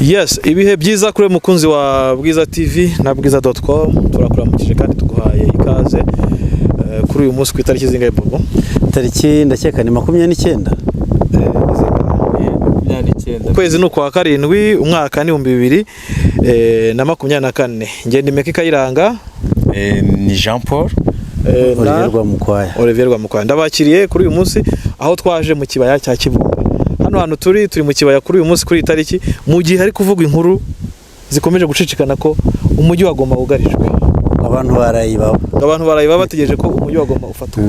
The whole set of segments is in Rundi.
Yes, ibihe byiza kuri mukunzi wa Bwiza TV na bwiza.com. Turakuramukije kandi tuguhaye ikaze kuri uyu munsi ku itariki zingahe, Bobo? Tariki ndakeka ni 29. 29. Ukwezi ni ukwa karindwi, umwaka ni 2024. Ngenda Imeka Kayiranga. Ni Jean Paul. Na Olivier Rwamukwaya. Olivier Rwamukwaya. Ndabakiriye kuri uyu munsi aho twaje mu kibaya cya Kibumba. Hano hantu turi mu kibaya kuri uyu munsi, kuri iyi tariki, mu gihe hari kuvugwa inkuru zikomeje gucicikana ko umujyi wa Goma wugarijwe. Abantu barayibaho. Abantu baraye baba bategereje ko umujyi wa Goma ufatwa.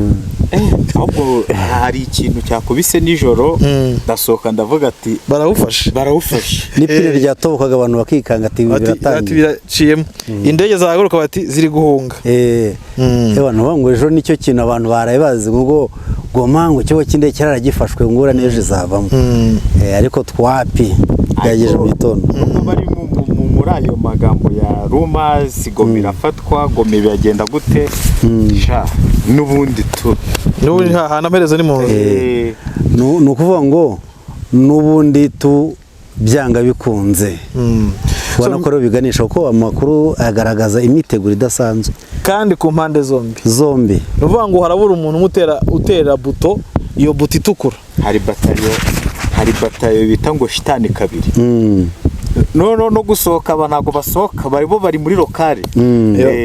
Ahubwo hari ikintu cyakubise nijoro, ndasohoka ndavuga ati barawufashe. Barawufashe. N'ipine ryatobokaga abantu bakikanga ati bati ati biratangiye. Biraciyemo, indege zahaguruka, bati ziri guhunga. Abantu bavuga ngo ejo nicyo kintu abantu baraye bazi ngo Goma, ngo ikigo cy'indege cyaragifashwe, ngo ura n'ejo izavamo. Ariko twapi, byageje mu gitondo. Nubwo bari muri ayo magambo ya rumors, Goma irafatwa, Goma biragenda gute, sha n'ubundi tu N'ubundi hahana amaherezo ni mu nzu. Ni ukuvuga ngo n'ubundi tu byanga bikunze, ubona ko rero biganisha kuko amakuru agaragaza imyiteguro idasanzwe. Kandi ku mpande zombi. Zombi. Ni ukuvuga ngo harabura umuntu umwe utera buto, iyo buto itukura. Hari batayo bita ngo Shitani kabiri. No gusohoka aba ntabwo basohoka, bari bo bari muri locale.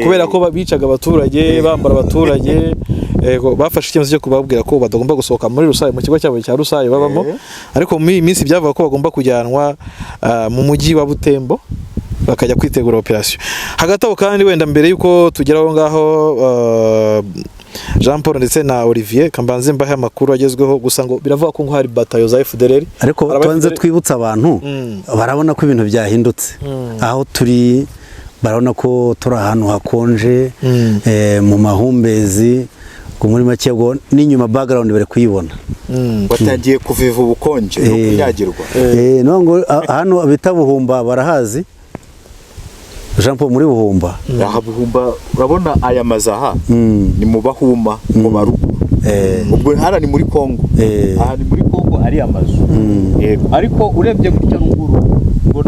Kubera ko bicaga abaturage, bambara abaturage, yego, bafashe icyemezo cyo kubabwira ko batagomba gusohoka muri Rusayo, mu kigo cyabo cya Rusayo babamo. Ariko muri iyi minsi byavuga ko bagomba kujyanwa mu mujyi wa Butembo, bakajya kwitegura operasiyo. Hagati aho kandi, wenda mbere y'uko tugera aho ngaho, Jean Paul ndetse na Olivier, kambanze mbahe amakuru agezweho gusa ngo biravuga ko ngo hari batayo za FDLR. Ariko Hari aba tubanze FDLR twibutse abantu, barabona ko ibintu byahindutse aho turi, barabona ko turi ahantu hakonje, mu mahumbezi, ngo muri make ngo n'inyuma background bari kuyibona. Watangiye kuviva ubukonje no kunyagirwa. No ngo hano bita Buhumba barahazi, Jean Paul, muri Buhumba. Aha Buhumba, urabona aya mazu aha, ni mu Bahuma mu Baruguru. Ubwo hariya ni muri Kongo. Aha ni muri Kongo ari amazu. Yego. Ariko urebye gutya ruguru ngo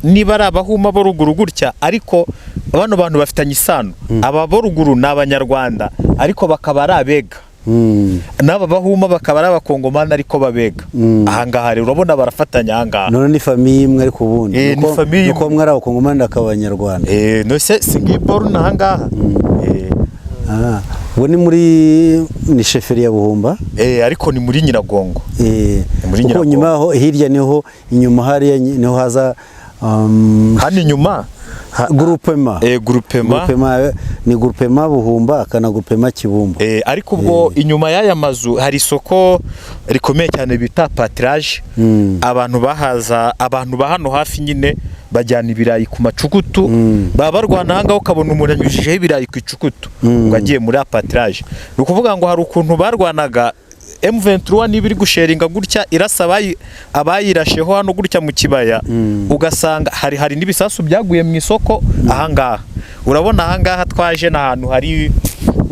niba ari Abahuma bo ruguru gutya, ariko bano bantu bafitanye isano. Aba bo ruguru ni Abanyarwanda ariko bakaba ari Abega, n'aba Bahuma bakaba ari Abakongomani ariko Babega. Ahangaha rero urabona barafatanya ahangaha. None ni famille imwe ariko ubundi ni famille nuko imwe. bamwe ari Abakongomani akaba Abanyarwanda. No se singiyi borune ahangaha. Ah, ubwo ni muri ni chefferie ya Buhumba. Ariko ni muri Nyiragongo. Ni muri Kuko Nyiragongo. nyuma yaho hirya niho inyuma hariya niho haza hano inyuma groupement. Groupement. Groupement ni groupement Buhumba akana groupement Kibumba. Ariko ubwo inyuma y'aya mazu hari isoko rikomeye cyane bita Patirage. Abantu bahaza, abantu ba hano hafi nyine bajyana ibirayi ku macukutu, baba barwana ahangaha ukabona umuntu anyujijeho ibirayi ku icukutu ngo agiye muri Patirage. Ni ukuvuga ngo hari ukuntu barwanaga M23 niba iri gusheringa gutya irasa abayirasheho hano gutya mu kibaya, ugasanga hari n'ibisasu byaguye mu isoko ahangaha. Urabona ahangaha twaje ni ahantu hari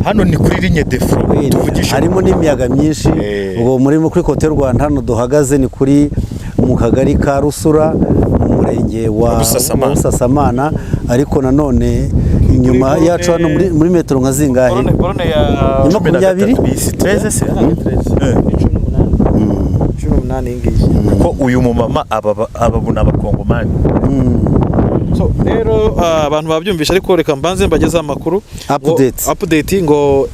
hano ni kuri ligne de front tuvugisha. Harimo n'imiyaga myinshi. Ubwo muri kuri côté y'u Rwanda hano duhagaze ni kuri mu kagari ka Rusura mu murenge wa Busasamana. wa Busasamana, ariko nanone inyuma Kuri yacu hano muri metero nka zingahe? Borne ya Ni 20. Isi 13 se? Ni 18, 18 iyi ngiyi. Ko uyu mumama aba ni Abakongomani. So rero abantu babyumvisha, ariko reka mbanze mbagezeho amakuru. Update. Update ngo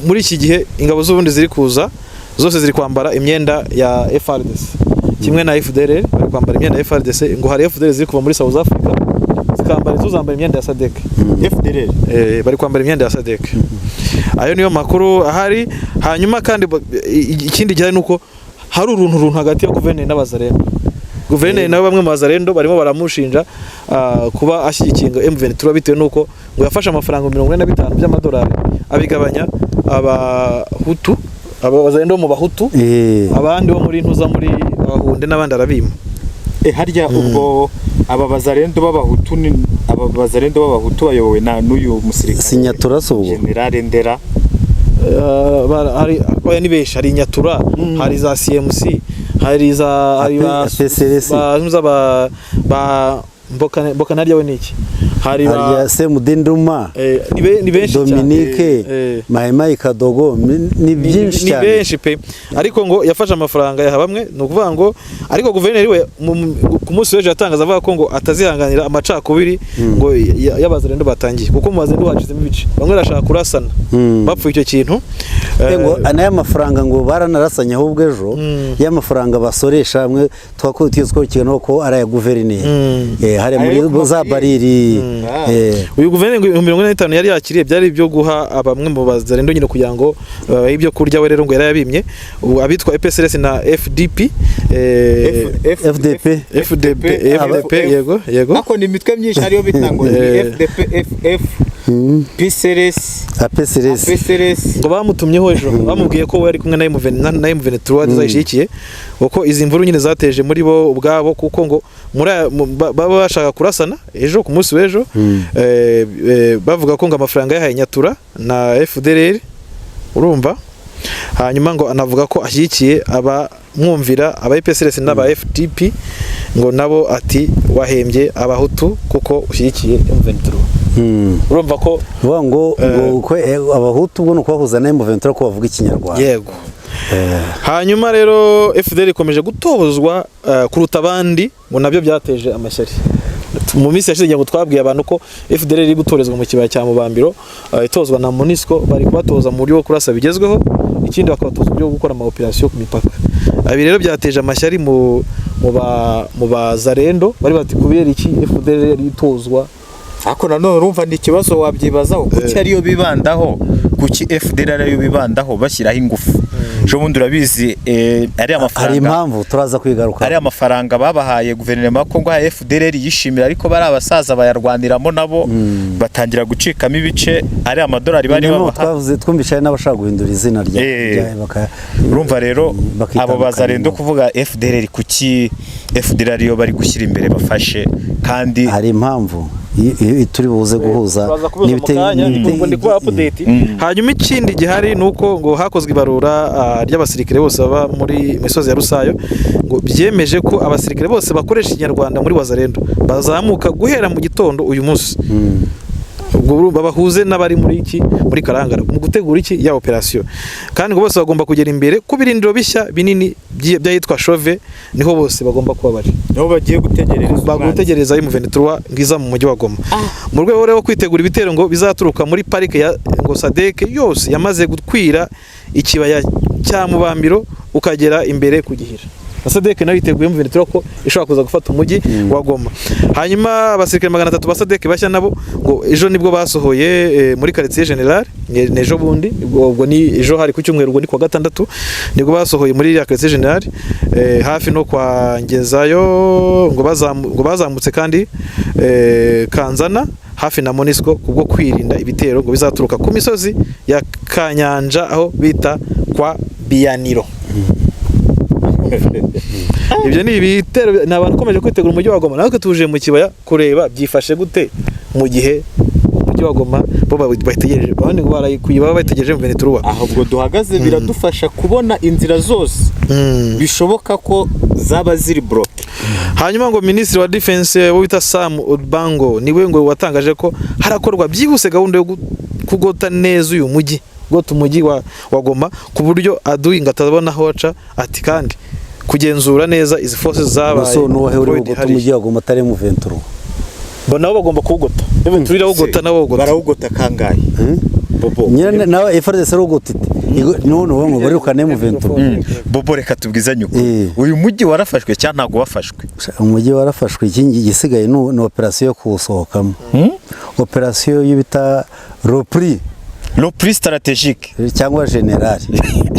muri iki gihe ingabo z'ubundi ziri kuza zose ziri kwambara imyenda ya FARDC kimwe na FDLR, bari kwambara imyenda ya FARDC. Ngo hari FDLR ziri kuva muri South Africa zikambara, izo zambara imyenda ya SADC. FDLR. Bari kwambara imyenda ya SADC. Ayo niyo makuru ahari. Hanyuma kandi ikindi gihari nuko hari uruntu runtu hagati ya guverineri n'Abazarendo. Guverineri nawe bamwe mu Bazarendo barimo baramushinja kuba ashyigikiye ngo M23, bitewe nuko ngo yafashe amafaranga 45 by'amadolari abigabanya Abahutu, aba Bazarendo bo mu Bahutu, abandi bo muri Ntuza, muri Abahunde n'abandi arabima. Harya ubwo aba Bazarendo b'Abahutu ni aba Bazarendo b'Abahutu bayobowe na n'uyu musirikare Sinyatura se ubwo? General Ndera. Hari oya ni benshi, hari Nyatura, hari za CMC, Hari za hari ba APCRS. Ba Mboka we ni iki, hari ba Harya Semudinduma, ni benshi cyane. Dominique, Mayimayi Kadogo, ni byinshi Ni cyane. benshi pe, ariko ngo yafashe amafaranga yaha bamwe. Ni ukuvuga ngo ariko guverineri we ku munsi w'ejo yatangaza avuga ko ngo atazihanganira amacakubiri ngo y'abazarendo batangiye, kuko mu bazarendo hacizemo ibice, bamwe barashaka kurasana, bapfuye icyo kintu. Ngo n'aya mafaranga ngo baranarasanye ahubwo ejo, y'amafaranga basoresha amwe twakurikiye ko ari aya guverineri, hari Ayo muri ku za mabwiriza. bariri. Uyu guverineri ngo 45,000 yari yakiriye byari ibyo guha bamwe mu bazarendo nyine kugira ngo babahe ibyo kurya, we rero ngo yarayabimye. Ubu abitwa EPSRS na FDP, FDP. FDP, FDP, yego. Ariko ni imitwe myinshi ariyo bita ngo ni FDP, FF, PCRS, APCRS. PCRS. Ngo bamutumyeho ejo, bamubwiye ko we ari kumwe na M23 na M23 zayishyigikiye, kuko izi mvuru nyine zateje muri bo ubwabo, kuko ngo muri baba bashaka kurasana ejo ku munsi w'ejo. Bavuga ko ngo amafaranga yahaye Nyatura na FDLR, urumva. Hanyuma ngo anavuga ko ashyigikiye abamwumvira, aba EPSRS n'aba FDP, ngo nabo ati wahembye abahutu kuko ushyigikiye M23. Urumva ko Vuga ngo ko abahutu ubwo ni ukubahuza na M23 ko bavuga ikinyarwanda. Yego. Hanyuma rero FDL ikomeje gutozwa kuruta abandi, ngo nabyo byateje amashyari mu minsi yashize. Ngo twabwiye abantu ko FDL iri gutorezwa mu kibaya cya Mubambiro, itozwa na MONUSCO. Bari kubatoza mu buryo bwo kurasa bigezweho, ikindi bakabatoza uburyo bwo gukora ama operation ku mipaka. Ibi rero byateje amashyari mu bazarendo, bari bati kubera iki FDL yari itozwa? Ariko nanone urumva ni ikibazo wabyibazaho, kuki ariyo bibandaho, kuki FDL ariyo bibandaho bashyiraho ingufu? Ejo bundi urabizi, ari Hari amafaranga impamvu turaza kwigaruka. Ari amafaranga babahaye, guverinoma ya Kongo ya FDLR yishimira, ariko bari abasaza bayarwaniramo nabo batangira gucikamo ibice, ari amadolari bari Niyo mpamvu babaha. Twavuze, twumvise hari n'abashaka guhindura izina rya Urumva rero bakitandukanya abo bazarendo nabo. Kuvuga FDLR, kuki FDLR ariyo bari gushyira imbere bafashe kandi Hari impamvu turi buze guhuza Turaza kubihuza mu kanya, ndi kuba update. Hanyuma ikindi gihari ni uko ngo hakozwe ibarura ry'abasirikare bose baba muri misozi ya Rusayo, ngo byemeje ko abasirikare bose bakoresha ikinyarwanda muri Wazalendo bazamuka guhera mu gitondo uyu munsi. Ubwo urumva bahuze n'abari muri iki, muri Karangara, mu gutegura iki ya operation. Kandi ngo bose bagomba kugera imbere ku birindiro bishya binini by'ahitwa Chove, niho bose bagomba kuba bari. Niho bagiye gutegereza. Bagutegereza M23 ngiza mu mujyi wa Goma, mu rwego rwo kwitegura ibitero ngo bizaturuka muri parike ya ngo SADC yose yamaze gukwira ikibaya cya Mubambiro ukagera imbere ku Gihira. Na SADC nayo yiteguye M23 ko ishobora kuza gufata umujyi wa Goma. Hanyuma abasirikare 300 ba SADC bashya nabo ngo ejo nibwo basohoye muri quartier général, ni ejo bundi, ubwo ni ejo hari ku cyumweru, ubwo ni kuwa gatandatu nibwo basohoye muri ya quartier général, hafi no kwa Ngezayo, ngo bazamutse kandi Kanzana hafi na MONUSCO, kubwo kwirinda ibitero ngo bizaturuka ku misozi ya Kanyanja aho bita kwa Biyaniro. Ibyo ni ibitero, ni abantu ukomeje kwitegura umujyi wa Goma. Natwe tuje mu kibaya kureba byifashe gute mu gihe umujyi wa Goma bo bayitegereje, abandi ngo barayikuye, baba bayitegereje mu Ventura. Ahubwo duhagaze biradufasha kubona inzira zose bishoboka ko zaba ziri bloqué. Hanyuma ngo minisitiri wa defense wo bita Sam Obango niwe ngo watangaje ko harakorwa byihuse gahunda yo kugota neza uyu mujyi, gota umujyi wa Goma ku buryo adui ngo atabona aho aca, ati kandi kugenzura neza izi forces zabaye Gusa nuwahe uri deployed bugota hariya. umujyi wa Goma atari M23? Bo nabo bagomba kuwugota, M23 irawugota nabo bawugota. Barawugota kangahe, Bobo? Nyine nawe FARDC arugota ite? None ubu ngo barirukane M23. Bobo, reka tubwizanye ukuri. Uyu mujyi warafashwe cyangwa ntabwo wafashwe? Umujyi warafashwe, ikindi igisigaye ni operasiyo yo kuwusohokamo, operasiyo y'ibita repli Repli stratégique. Cyangwa général.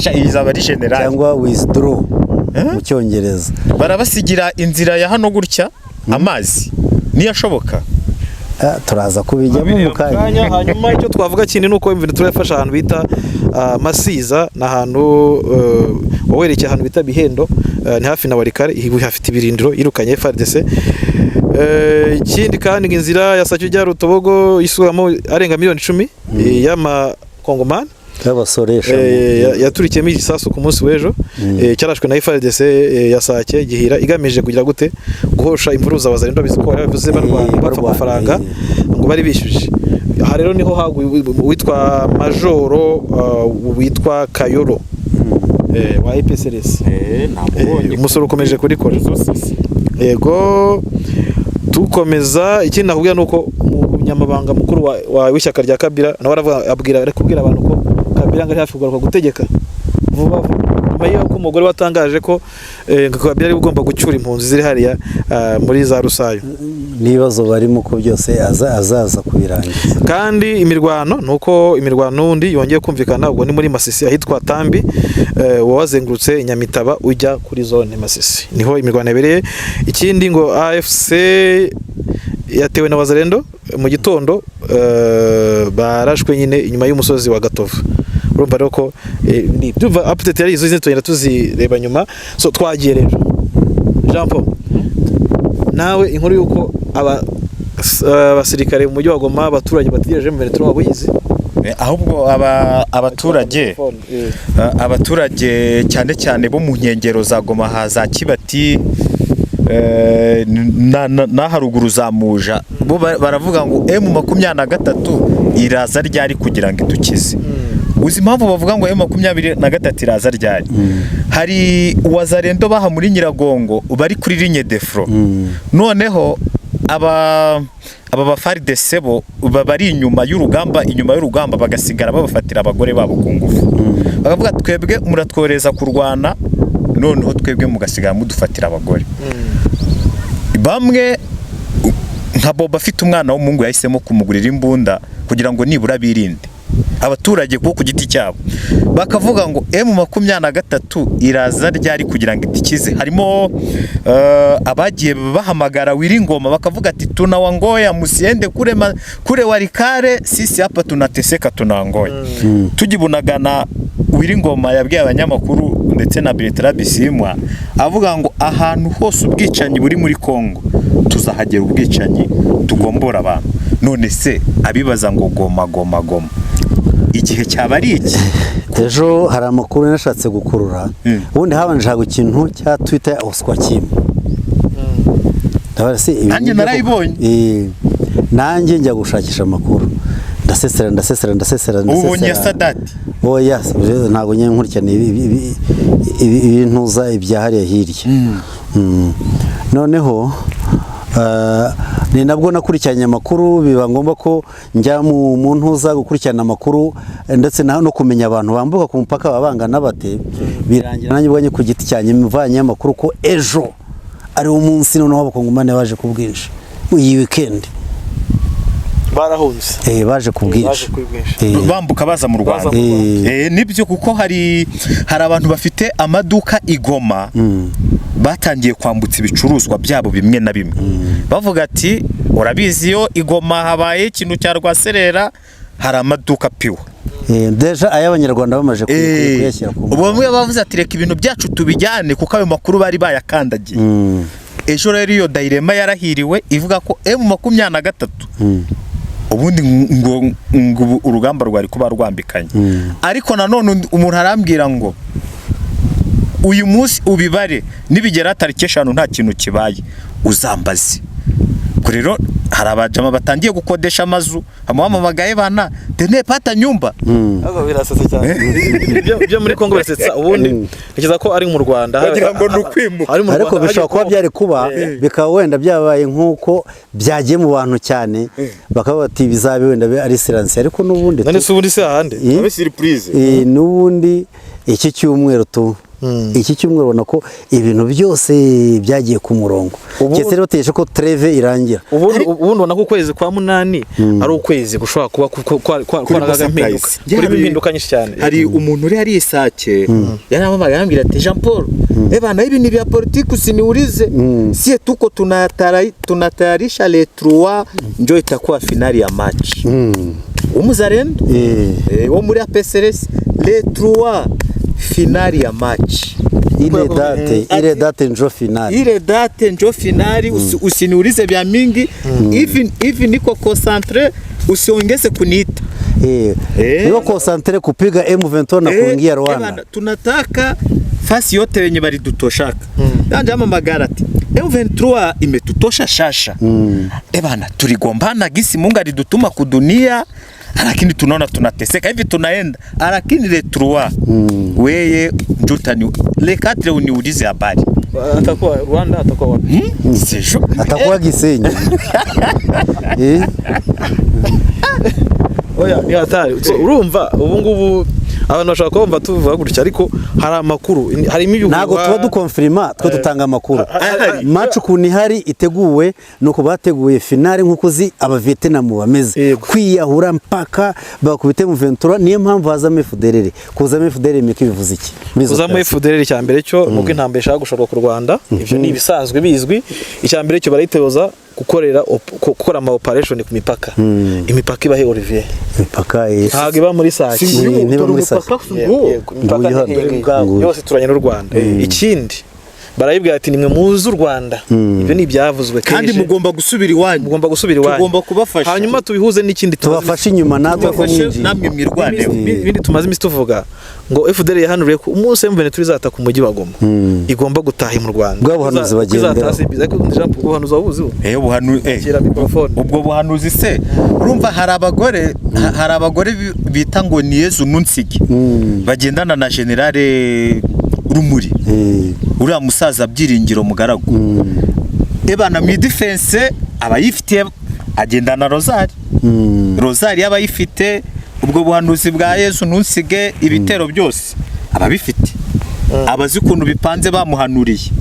Sha, iyi izaba ari général. Cyangwa withdraw mu cyongereza. Barabasigira inzira ya hano gutya, amazi niyo ashoboka. Turaza kubijyamo mu kanya. Kanya. Hanyuma icyo twavuga kindi ni uko M23 yafashe ahantu bita Masiza, ni ahantu wawerekeye ahantu bita Bihendo, ni hafi na Walikale, hafite ibirindiro, yirukanye FARDC. Ikindi kandi ngo inzira ya Sake ijya Rutobogo isubiramo arenga miliyoni 10 y'amakongomani. Y'abasoresha. Yaturikiyemo igisasu ku munsi w'ejo, cyarashwe na FARDC ya Sake gihira, igamije kugira gute? Guhosha imvururu za Wazalendo. Bizi ko bari bavuze barwana, bapfa barwana, amafaranga ngo bari bishyuje. Aha rero niho haguye uwitwa majoro witwa Kayoro wa EPSRS. Umusoro ukomeje kurikora. Yego, tukomeza. Ikindi nakubwira ni uko umunyamabanga mukuru w'ishyaka rya Kabila nawe aravuga, abwira, ari kubwira abantu ko Kabila ngo ari hafi kugaruka gutegeka vuba vuba, nyuma y'uko umugore watangaje ko ngo Kabila ari ugomba gucyura impunzi ziri hariya muri za Rusayo. N'ibibazo barimo ko byose azaza kubirangiza. Kandi imirwano ni uko imirwano n'undi yongeye kumvikana, ubwo ni muri Masisi ahitwa Tambi, wazengurutse Nyamitaba ujya kuri zone Masisi, niho imirwano yabereye. Ikindi ngo AFC yatewe na Wazalendo mu gitondo, barashwe nyine inyuma y'umusozi wa Gatovu. Urumva rero ko ndumva update yari izo, izindi tugenda tuzireba nyuma. So twagiye rero, Jean Paul, nawe inkuru y'uko aba abasirikare mu mujyi wa Goma, abaturage bategereje mu metro, waba uyizi? Ahubwo abaturage abaturage cyane cyane bo mu nkengero za Goma ha za Kibati na haruguru za Muja, bo baravuga ngo M23 iraza ryari kugira ngo idukize? Uzi impamvu bavuga ngo M23 iraza ryari? Hari Wazalendo baha muri Nyiragongo bari kuri ligne de front, noneho aba ba FARDC bo baba ari inyuma y'urugamba, inyuma y'urugamba bagasigara babafatira abagore babo ku ngufu. Bakavuga, twebwe muratwohereza kurwana, noneho twebwe mugasigara mudufatira abagore. Bamwe nka Boba afite umwana w'umuhungu, yahisemo kumugurira imbunda kugira ngo nibura birinde. Abaturage bo ku giti cyabo bakavuga ngo M23 iraza ryari kugira ngo idukize? Harimo abagiye bahamagara Wiringoma bakavuga ati tunawangoya, musiende kure, kure Walikale, sisi hapa tunateseka, tunangoya. Tugibunagana, Wiringoma yabwiye abanyamakuru ndetse na Bertrand Bisimwa, avuga ngo ahantu hose ubwicanyi buri muri Kongo tuzahagera, ubwicanyi tugombora abantu. None se abibaza ngo Goma, Goma, Goma, igihe cyaba ari iki? Ejo hari amakuru nashatse gukurura. Ubundi habanje haga ikintu cya Twitter ya Oswa Kim. Ndabaza se ibi Nanjye nibyo narayibonye. Nanjye njya gushakisha amakuru, ndasesera, ndasesera, ndasesera, Ubonye ndasesera. Sadati? Oya, ntabwo njye nkurikirana ibintuza ibya hariya hirya. Noneho ni nabwo nakurikiranye amakuru, biba ngombwa ko njya mu ntuza gukurikirana amakuru, ndetse no kumenya abantu bambuka ku mupaka baba bangana bate. Birangira nanjye ubwanjye ku giti cyanjye mvanye amakuru ko ejo ari wo munsi noneho abakongomani baje ku bwinshi iyi weekend. Barahunze. Baje ku bwinshi. Baje ku bwinshi. Bambuka baza mu Rwanda. Baza mu Rwanda. Nibyo, kuko hari abantu bafite amaduka i Goma batangiye kwambutsa ibicuruzwa byabo bimwe na bimwe, bavuga ati urabizi iyo i Goma habaye ikintu cya rwaserera, hari amaduka piwa. Déjà ay'abanyarwanda bamaze kuyashyira ku Ubu bamwe bavuze ati reka ibintu byacu tubijyane, kuko ayo makuru bari bayakandagiye. Ejo rero iyo dilemma yarahiriwe, ivuga ko M23 ubundi ngo ubu urugamba rwari kuba rwambikanye. Ariko nanone umuntu arambwira ngo uyu munsi ubibare, nibigera tariki 5 nta kintu kibaye uzambaze. Ubwo rero hari abajama batangiye gukodesha amazu, amuhamagaye bana tene pata nyumba. Ahubwo birasetsa cyane. Ibyo muri Kongo birasetsa. Ubundi ntekereza ko ari mu Rwanda Wagira ngo ni ukwimuka. Ari mu Ariko Rwanda, bishobora kuba hagiye byari kuba bikaba wenda byabaye nk'uko byagiye mu bantu cyane, bakaba bati bizabe wenda ari siransi, ariko n'ubundi None se ubundi se ahandi? Abe surprise. N'ubundi iki cyumweru tu iki cyumweru ubona ko ibintu byose byagiye ku murongo, keretse rero bategereje ko trêve irangira. Ubundi ubona ko ukwezi kwa munani ari ukwezi gushobora kuba kwaragaga impinduka, kurimo impinduka nyinshi cyane. Hari umuntu uri hariya Isake yarampamagaye, arambwira ati Jean Paul, bana hivi ni vya politiki usiniulize, sie tuko tunatayarisha le 3 njo itakuwa finali ya match. Umuzarendo wo muri APSRS, le 3 finali ya match. Ile date, ile date njo finale. Ile date njo finali. Usiniulize vya mingi, hivi hivi niko concentré, usiongeze kuniita. Nibo concentré kupiga M23 na kuingia Rwanda. Bana, tunataka fasi yote wenye balitutoshaka yanje amamagara ati M23 imetutosha shasha. Ebana, tuligombana gisi Mungu alidutuma kudunia, lakini tunaona tunateseka hivi tunaenda, lakini le 3 weye njutani le 4 uniulize habari. Atakuwa Rwanda, atakuwa wapi? Hmm? C'est Atakuwa Gisenyi. Oya, ni hatari. So, urumva ubu ngubu abantu bashobora kuba tuvuga gutya, ariko hari amakuru, harimo ibihuha. Ntabwo tuba dukonfirima, twe dutanga amakuru. Ahari. Match ukuntu ihari iteguwe nuko bateguye finale nk'uko uzi abavietnam bameze. Kwiyahura mpaka bakubite mu 23. Niyo mpamvu hazamo FDLR. Kuzamo FDLR miki bivuze iki muri izo Kuzamo operation? FDLR, icya mbere cyo nuko intambara ishaka gushorwa ku Rwanda, ibyo ni ibisanzwe bizwi. Icya mbere cyo barayitoza gukora ama operation ku mipaka. Imipaka iba he, Olivier? Imipaka Ntabwo iba muri Sake. Niba muri Sake. Yego, imipaka Nguyu hano. ni ubwabo Nguyu. yose ituranye n'u Rwanda. Ikindi barayibwira ati nimwe muzi u Rwanda, ibyo ni ibyavuzwe Kandi kenshi. mugomba gusubira iwanyu. Mugomba gusubira iwanyu. Tugomba kubafasha. Hanyuma tubihuze n'ikindi tumaze Tubafashe inyuma natwe ko Tubafashe mwinjiye. namwe mwirwaneho. Ibindi tumaze iminsi tuvuga ngo FDL yahanuriye ko umunsi M23 izataka umujyi wa Goma igomba gutaha mu Rwanda. Bwa buhanuzi bagenderaho. Izataha simbizi, ariko Jean Paul, ubuhanuzi wabuzi ubu? Shyira microphone. Ubwo buhanuzi se, urumva hari abagore bita ngo ni Yezu Nunsige, bagendana na Generale Rumuri, uriya musaza Byiringiro Mugaragu. Ebana, mu defense abayifitiye agendana rozari. Rozari y'abayifite ubwo buhanuzi bwa Yezu Ntunsige, ibitero byose ababifite, abazi ukuntu bipanze, bamuhanuriye.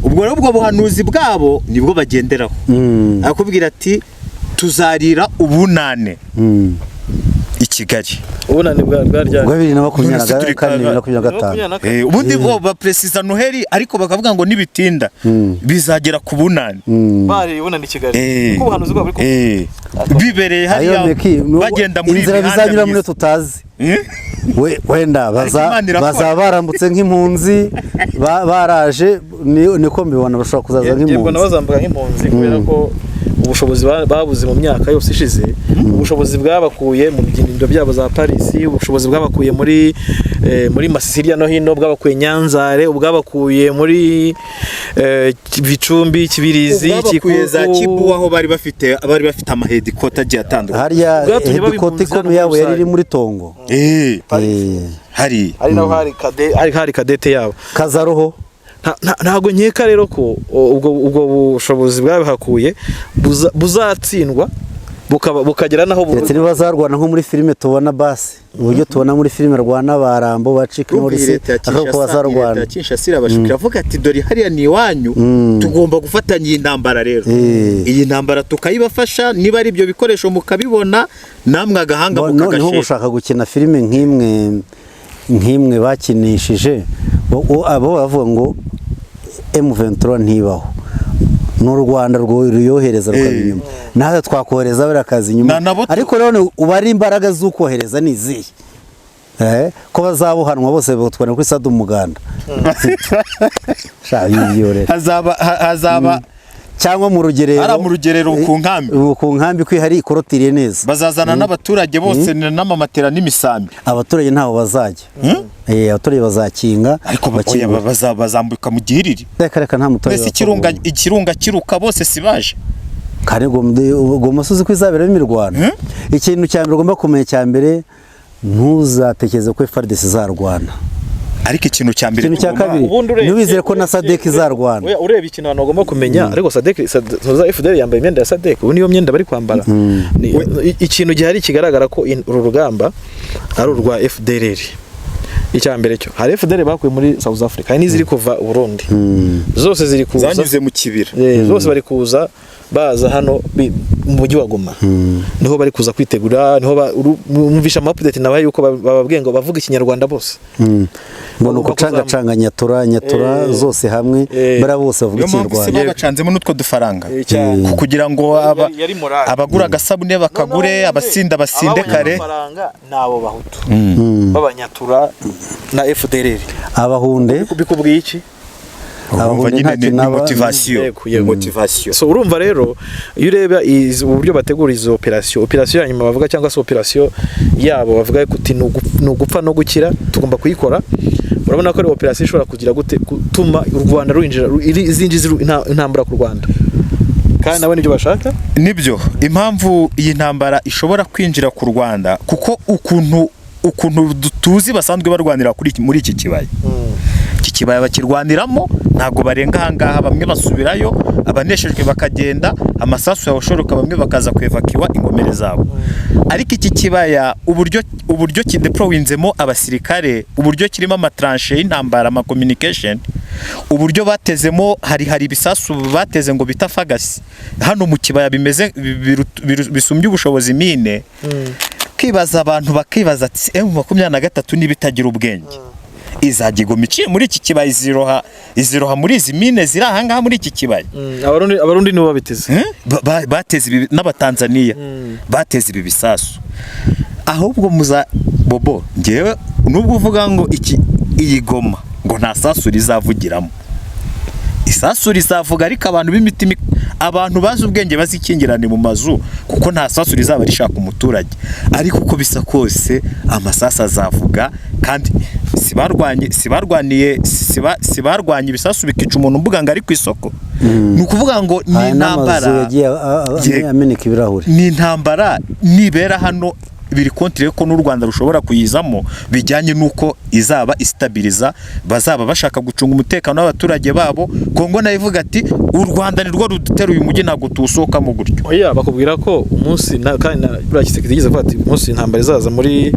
Ubwo rero ubwo buhanuzi bwabo nibwo bagenderaho. Akubwira ati tuzarira ubunane i Kigali. Ubunani bwa ryari? Bwa 2024, None se turi 2025. Ubundi bo bapresiza Noheli, ariko bakavuga ngo nibitinda bizagera ku bunani. Bari ubunani i Kigali. Kuko ubuhanuzi bwabo buri Bibereye Ayo hariya meki bagenda muri inzira iyi mihanda bizanyura muri myiza. tutazi. Eh? Wenda Imana irakora. bazaba barambutse nk'impunzi, baraje, niko mbibona, bashobora kuzaza Yego, nk'impunzi. bazambuka nk'impunzi kubera ko ubushobozi babuze mu myaka yose ishize, ubushobozi bwabakuye mu byiniro byabo za Paris, ubushobozi bwabakuye muri Masisi hirya no hino, bwabakuye Nyanzare, ubwabakuye muri Bicumbi, Kibirizi, Ubwabakuye za Kikuku. Kibu aho bari bafite amahedikota agiye atandukanye. Hariya Bwatumye baba hedikota impunzi hano ikomeye yabo muri yari iri rusange. muri Tongo. Hari Ari naho hari kadete yabo. Kazaroho. Ntabwo nkeka rero ko ubwo bushobozi bwabihakuye buzatsindwa bukagera naho Keretse niba bazarwana nko muri filime tubona, basi uburyo tubona muri filime rwana ba Rambo, ba Chuck Norris, Leta ya akako Kinshasa, leta bazarwana. ya Kinshasa irabashukira, avuga ati dore hariya ni iwanyu, tugomba gufatanya iyi ntambara rero. Iyi ntambara tukayibafasha, niba ari ibyo bikoresho mukabibona, namwe agahanga Bo- no- niho mukagashira. gushaka gukina filime nk'imwe bakinishije abo bavuga ngo M23 ntibaho, n'u Rwanda ruyohereza rukaba inyuma, natwe twakohereza bariya kazi inyuma. Ariko rero uba ari imbaraga z'ukohereza ni izihe? Ko bazabuhanwa bose bagatwara kuri stade Umuganda. Sha yiyorera. Hazaba Cyangwa mu rugerero. Hariya mu rugerero ku nkambi. Ku nkambi ko ihari ikorotiriye neza. Bazazana n'abaturage bose n'amamatera n'imisambi. Abaturage ntaho bazajya. Abaturage bazakinga. Ariko oya, Bakingura. bazambuka mu gihiriri. Reka reka, nta muturage Mbese ikirunga kiruka bose si baje? Kandi ngo musozi ko izaberamo imirwano. Ikintu cya mbere ugomba kumenya, cya mbere, ntuzatekereze ko FARDC izarwana. Ariko ikintu cya mbere Ikintu cya kabiri, Ubundi ntiwizere ko na SADC izarwana. Oya, ureba ikintu abantu bagomba kumenya, ariko SADC za FDL yambaye imyenda ya SADC, ubu niyo myenda bari kwambara. Ikintu gihari kigaragara ko uru rugamba ari urwa FDLR. Icya mbere cyo hari FDL bakuye muri South Africa, hari n'iziri kuva Burundi, zose ziri kuza zanyuze mu kibira. Zose bari kuza, baza hano mu mujyi wa Goma, niho bari kuza kwitegura, niho mwumvisha ama update nabaye yuko bababwiye ngo bavuga ikinyarwanda bose. Ngo ni Bagomba ukucangacanga nyatura nyatura zose hamwe, bariya bose bavuga Niyo mpamvu se ikinyarwanda. babacanzemo n'utwo dufaranga Cyane. Kugira ngo Yari morale. abagura agasabune bakagure, abasinda basinde Ababonye kare. amafaranga ni abo bahutu b'abanyatura na FDLR. Abahunde. Bikubwiye iki? Urumva Abahunde nyine nta ni kintu ni aba- motivation. Yego, yego. Motivation. So urumva rero, iyo ureba uburyo bategura izo operation ya nyuma bavuga, cyangwa se operation yabo bavuga kuti ni ugupfa no gukira, tugomba kuyikora. Urabona ko ari operation ishobora kugira gute, gutuma u Rwanda ruinjira izinjiza intambara ku Rwanda, kandi nabo nibyo bashaka. Nibyo, impamvu iyi ntambara ishobora kwinjira ku Rwanda, kuko ukuntu tuzi basanzwe barwanira muri iki kibaya, iki kibaya bakirwaniramo, ntabwo barenga ahangaha. Bamwe basubirayo, abaneshejwe bakagenda, amasasu yawushoroka, bamwe bakaza kwevakiwa inkomere zabo. Ariko iki kibaya, uburyo kideployinzemo abasirikare, uburyo kirimo amatranche y'intambara, ama communication, uburyo batezemo, hari ibisasu bateze ngo bita fagasi hano mu kibaya, bimeze bisumbye ubushobozi mine. Kwibaza, abantu bakibaza ati: "M23 niba itagira ubwenge, izajya igoma iciye muri iki kibaya, iziroha muri izi mine ziri ahangaha muri iki kibaya?" Abarundi nibo babiteze. Eh? Bateze ibi, n'Abatanzaniya bateze ibi bisasu. Ahubwo muza bobo, ngewe nubwo uvuga ngo iki, iyi Goma ngo nta sasu rizavugiramo, isasu rizavuga. Ariko abantu b'imitima, abantu bazi ubwenge, bazikingirane mu mazu, kuko nta sasu rizaba rishaka umuturage. Ariko uko bisa kose amasasu azavuga, kandi si barwanye si barwaniye si barwanye ibisasu bikica umuntu mbuga ngo ari ku isoko. Ni ukuvuga ngo ni Aya n'amazu intambara yagiye ameneka ibirahuri. Ni intambara nibera hano, biri contre ko n'u Rwanda rushobora kuyizamo, bijyanye n'uko izaba isitabiriza, bazaba bashaka gucunga umutekano w'abaturage babo. Kongo nayo ivuga ati: "U Rwanda ni rwo rudutera uyu mujyi, ntabwo tuwusohokamo gutyo." Oya, bakubwira ko umunsi na, kandi na buriya Tshisekedi yigeze kuvuga ati: "Umunsi intambara izaza muri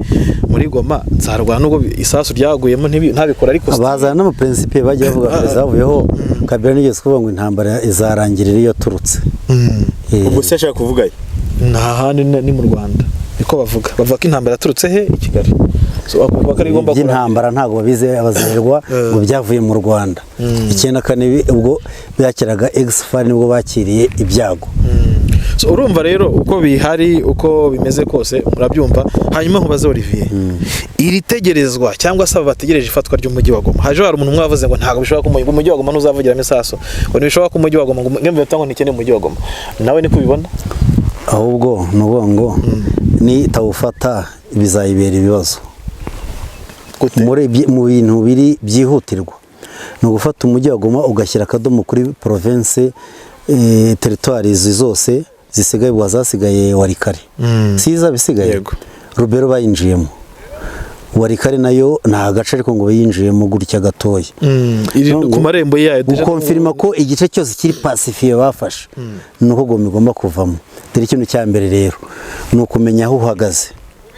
Goma, nzarwana nubwo isasu ryaguyemo ntabikora." Ariko Bazana n'amaprincipe bagiye bavuga. Perezida bavuyeho, Kabila, nigeze kuvuga ngo intambara izarangirira iyo turutse. Ubwo se ashaka kuvuga Nta handi, ni mu Rwanda. Niko bavuga, bavuga ko intambara yaturutse he? I Kigali. So bakumva ko ari igomba Iby'intambara ntabwo babize abazerwa ngo byavuye mu Rwanda 94, ubwo byakiraga ex-FAR, nibwo bakiriye ibyago. So urumva rero uko bihari, uko bimeze kose murabyumva. Hanyuma nkubaze Olivier, iri tegerezwa cyangwa se aba bategereje ifatwa ry'umujyi wa Goma, haje hari umuntu umwe wavuze ngo ntabwo bishoboka ko umujyi wa Goma ntuzavugiramo isasu, ngo ntibishoboka ko umujyi wa Goma, ngo mwembe ngo ntikeneye umujyi wa Goma. Nawe niko ubibona? Ahubwo ni ukuvuga ngo nitawufata bizayibera ibibazo. Gute? Mu bintu biri byihutirwa ni ugufata umujyi wa Goma, ugashyira akadomo kuri province, territoire izi zose zisigaye, ubwo zasigaye Walikale, si izaba isigaye. Yego. Rubero bayinjiyemo, Walikale nayo ni agace, ariko ngo bayinjiyemo gutya gatoya. Iri Ngo ku marembo yayo déjà. Gukonfirima ko igice cyose kiri pacifié bafashe, ni uko Goma igomba kuvamo. Dore ikintu cya mbere rero ni ukumenya aho uhagaze.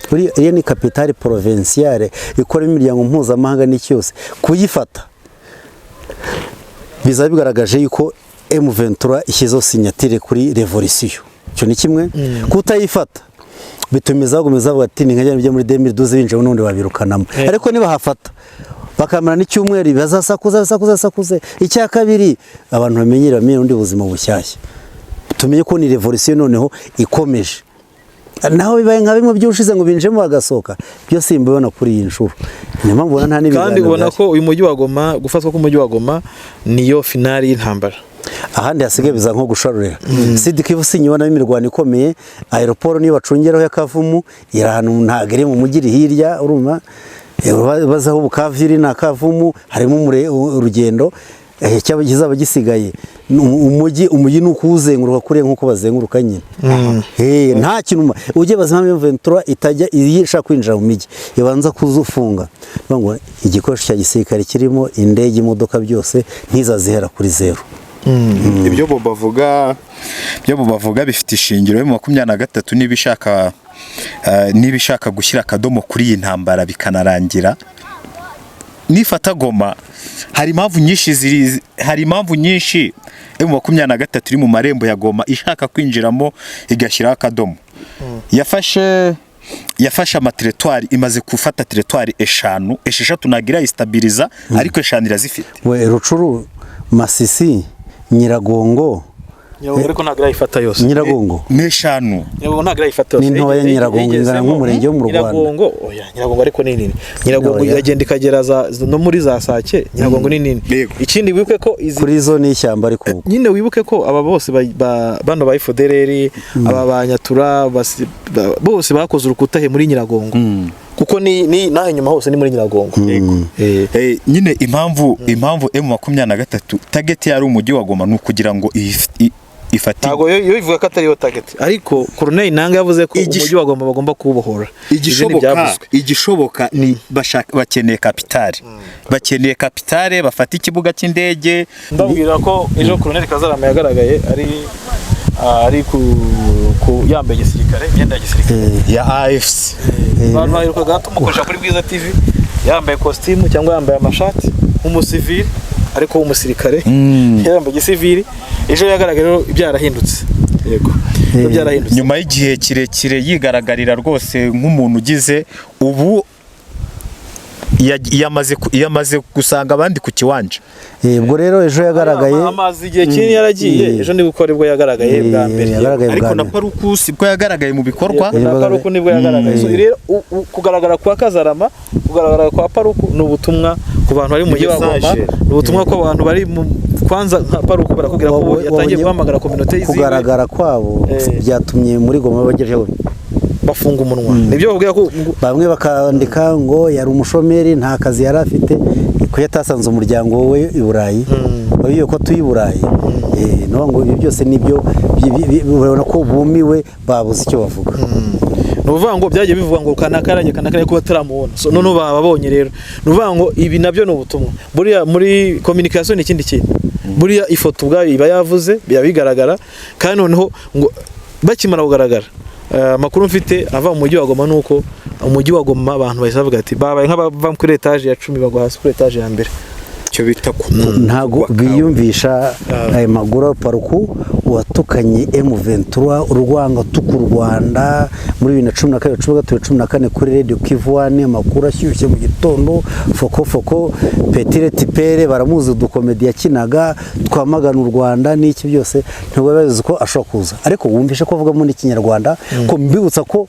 Buriya iyo ni capitale provinciale ikora imiryango mpuzamahanga n'iki yose, kuyifata bizaba bigaragaje yuko M23 ishyizeho signature kuri revolution. Icyo ni kimwe. Kutayifata bitumiza bagomeza bavuga ati ni nka byo muri 2012, binjiye n'ubundi babirukanamo. Ariko nibahafata bakamara n'icyumweru, bazasakuza, basakuza, basakuze. Icya kabiri, abantu bamenyere ubundi buzima bushyashya, tumenye ko ni revolution noneho ikomeje. Naho bibaye nka bimwe by'ubushize ngo binjemo bagasohoka, byose simbibona kuri iyi nshuro. Niyo mpamvu ubona nta Kandi n'ibiganiro ubona bihari. ko uyu mujyi wa Goma, gufatwa k'umujyi wa Goma niyo finale y'intambara. Ahandi hasigaye biza nko gusharurira. Sud Kivu sinyibonamo imirwano ikomeye. Aéroport niyo bacungeraho ya Kavumu, iri ahantu, ntabwo iri mu mujyi, iri hirya. Urumva, bazaho Bukavu iri na Kavumu harimo urugendo. Cyaba kizaba gisigaye ni umujyi ni ukuwuzenguruka kuriya nk'uko bazenguruka nyine. Nta kintu ujye baza impamvu M23 itajya, iyo ishaka kwinjira mu mijyi ibanza kuzufunga. Bavuga ngo igikoresho cya gisirikare kirimo indege, imodoka, byose ntizazihera kuri zero. Ibyo bo bavuga bifite ishingiro. M23 niba ishaka gushyira akadomo kuri iyi ntambara bikanarangira, nifata Goma, hari impamvu nyinshi M23 iri mu marembo ya Goma ishaka kwinjiramo igashyiraho akadomo. Yafashe amateritwari, imaze gufata teritwari eshanu, esheshatu ntabwo irayisitabiriza, ariko eshanu irazifite. We, Rutshuru, Masisi, Nyiragongo. Nyiragongo ariko ntabwo irayifata yose. Nyiragongo. Ni 5. Nyiragongo ntabwo irayifata yose. Ni ntoya Nyiragongo, ingana nk'umurenge wo mu Rwanda. Nyiragongo, oya, Nyiragongo ariko ni nini. Nyiragongo Oya. iragenda ikagera no muri za Sake. Nyiragongo ni nini. Yego. Ikindi wibuke ko izi Kuri zo ni ishyamba ariko ubu. Nyine wibuke ko aba bose bano ba FDLR, aba ba Nyatura, bose bakoze urukuta he muri Nyiragongo, kuko ni naho inyuma hose ni muri Nyiragongo. Nyine impamvu M23 target yari umujyi wa Goma ni ukugira ngo ifate. Ntabwo yo ivuga ko atariyo target, ariko Corneille Nangaa yavuze ko umujyi wa Goma bagomba kuwubohora. Ibyo ni ibyavuzwe. Igishoboka ni bashaka, bakeneye capitale, bakeneye capitale, bafata ikibuga cy'indege. Ndabwira ko ejo Colonel Kazarama yagaragaye ari ku yambaye igisirikare, imyenda ya gisirikare Ya AFC. Abantu baherukaga tumukoresha kuri Bwiza TV yambaye kositimu cyangwa yambaye amashati nk'umusivili, ariko w'umusirikare yambaye igisivili. Ejo yagaragaye rero byarahindutse, yego, byarahindutse. Nyuma y'igihe kirekire yigaragarira rwose nk'umuntu ugize ubu yamaze gusanga abandi ku kiwanja. Ubwo rero ejo yagaragaye. Amazi igihe kinini yaragiye. Ejo nibwo aribwo yagaragaye bwa mbere. Yagaragaye Ariko bwa na mbere. Paruku sibwo yagaragaye mu bikorwa. Na Paruku nibwo yagaragaye. So rero kugaragara kwa Kazarama, kugaragara kwa Paruku ni ubutumwa ku bantu bari mu mujyi wa Goma. Message. Ni ubutumwa ko abantu bari mu kwanza nka Paruku barakubwira ko yatangiye guhamagara communauté yiziwe. Kugaragara kwabo byatumye muri Goma bagejeho Bafunga umunwa, nibyo bakubwira ko bamwe bakandika ngo yari umushomeri, nta kazi yari afite, ko yatasanze umuryango we i Burayi, babiye ko atuye i Burayi. No ngo ibi byose nibyo urabona ko bumiwe, babuze icyo bavuga. Ni ukuvuga ngo byagiye bivugwa ngo kanaka yaragiye, kanaka yaragiye, kuba bataramubona. So none bababonye rero, ni ukuvuga ngo ibi nabyo ni ubutumwa. Buriya muri communication ni ikindi kintu, buriya ifoto ubwayo iba yavuze, biba bigaragara. Kandi noneho ngo bakimara kugaragara, amakuru mfite ava mu mujyi wa Goma ni uko umujyi wa Goma abantu bahise bavuga ati babaye nk'abava kuri etaje ya 10 bagwa hasi kuri etaje ya mbere. Icyo bita Ntago biyumvisha ayo maguru. Paruku watukanye M23 urwanga tuku Rwanda muri 2012, 13, 14 kuri Radio Kivu 1, amakuru ashyushye mu gitondo, foko foko Petire Tipere baramuzi, udukomedi yakinaga twamagana u Rwanda n'iki byose, ntabwo bazi ko ashobora kuza. Ariko wumvishe ko avuga muri Kinyarwanda, ko mbibutsa ko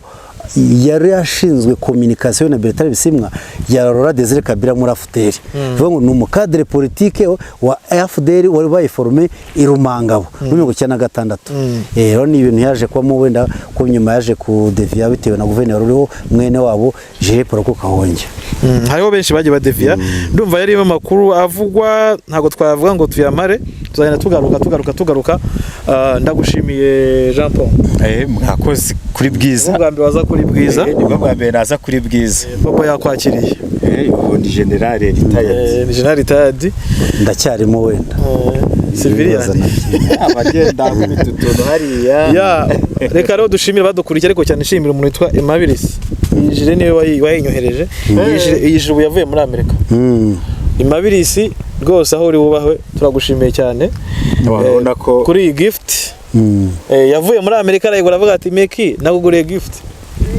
yari ashinzwe communication na Bertrand Bisimwa ya Laurent Desire Kabila muri AFDL. Bivuga ngo ni umu cadre politique wa AFDL wari bayiforme i Rumangabo muri 1996. Rero ni ibintu yaje kubamo, wenda ko nyuma yaje kudeviya bitewe na guverineri uriho mwene wabo Jules Paul Kahongya. Hariho benshi bagiye badeviya. Ndumva yarimo amakuru avugwa, ntabwo twavuga ngo tuyamare, tuzagenda tugaruka tugaruka tugaruka. Ndagushimiye Jean Paul. Mwakoze kuri Bwiza. Ubwa mbere waza kuri Bwiza. Nibwo bwa mbere naza kuri Bwiza. Papa yakwakiriye. Ubu ni general retired. Ni general retired. Ndacyarimo wenda. Civilian. Abagenda nkubita utuntu hariya. Ya, reka rero dushimire badukurikiye, ariko cyane nshimira umuntu witwa Emabilis. Iyi jire niwe wayinyohereje. Iyi jire ubu yavuye muri Amerika. Emabilis rwose aho uri wubahwe, turagushimiye cyane. Urabona ko Kuri iyi gift yavuye muri Amerika arayigura, avuga ati Meki naguguriye gift,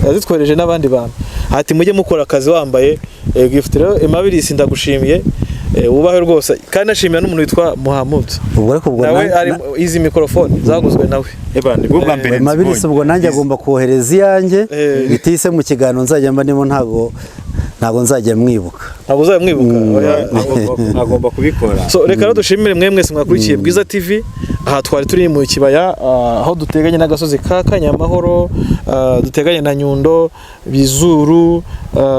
yazitwohereje n'abandi bantu, ati mujye mukora akazi wambaye gift. Rero Emabilis ndagushimiye, wubahwe rwose. Kandi nashimira n'umuntu witwa Muhammad. Ubwo ariko ubwo Nawe ari izi microphone zaguzwe nawe. Eba nibwo bwa mbere Mabirisi nzibonye. Ubwo nanjye agomba kohereza iyanjye bitise mu kiganiro nzajya mba ndimo, ntago nzajya mwibuka. Ntabwo uzabimwibuka. Oya. Agomba kubikora. So reka rero dushimire mwe mwese mwakurikiye Bwiza TV. Aha twari turi mu kibaya, aho duteganye n'agasozi ka Kanyamahoro, duteganye na Nyundo Bizuru,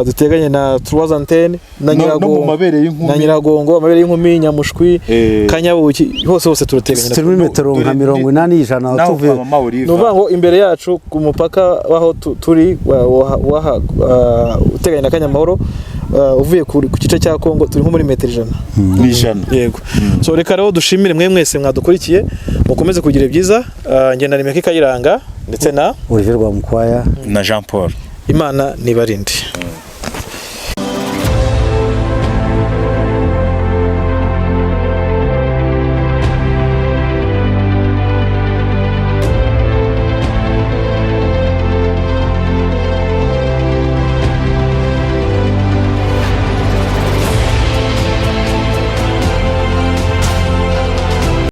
duteganye na Trois Antennes na No mu Nyiragongo mabere y'inkumi. Na Nyiragongo, amabere y'inkumi, Nyamushwi, Kanyabuki, hose hose turateganye. Turi muri metero nka 80, 100 Naho tuvuye kwa Mama Olive. Ni ukuvuga ngo imbere yacu ku mupaka w'aho turi uteganye na Kanyamahoro, uvuye ku gice cya Kongo, turi nko muri metero 100. Ni 100. Yego. So reka rero dushimire mwe mwese mwadukurikiye, mukomeze kugira ibyiza. Ngenda Nimeki Kayiranga ndetse na Olivier Rwamukwaya Na Jean Paul. Imana nibarinde.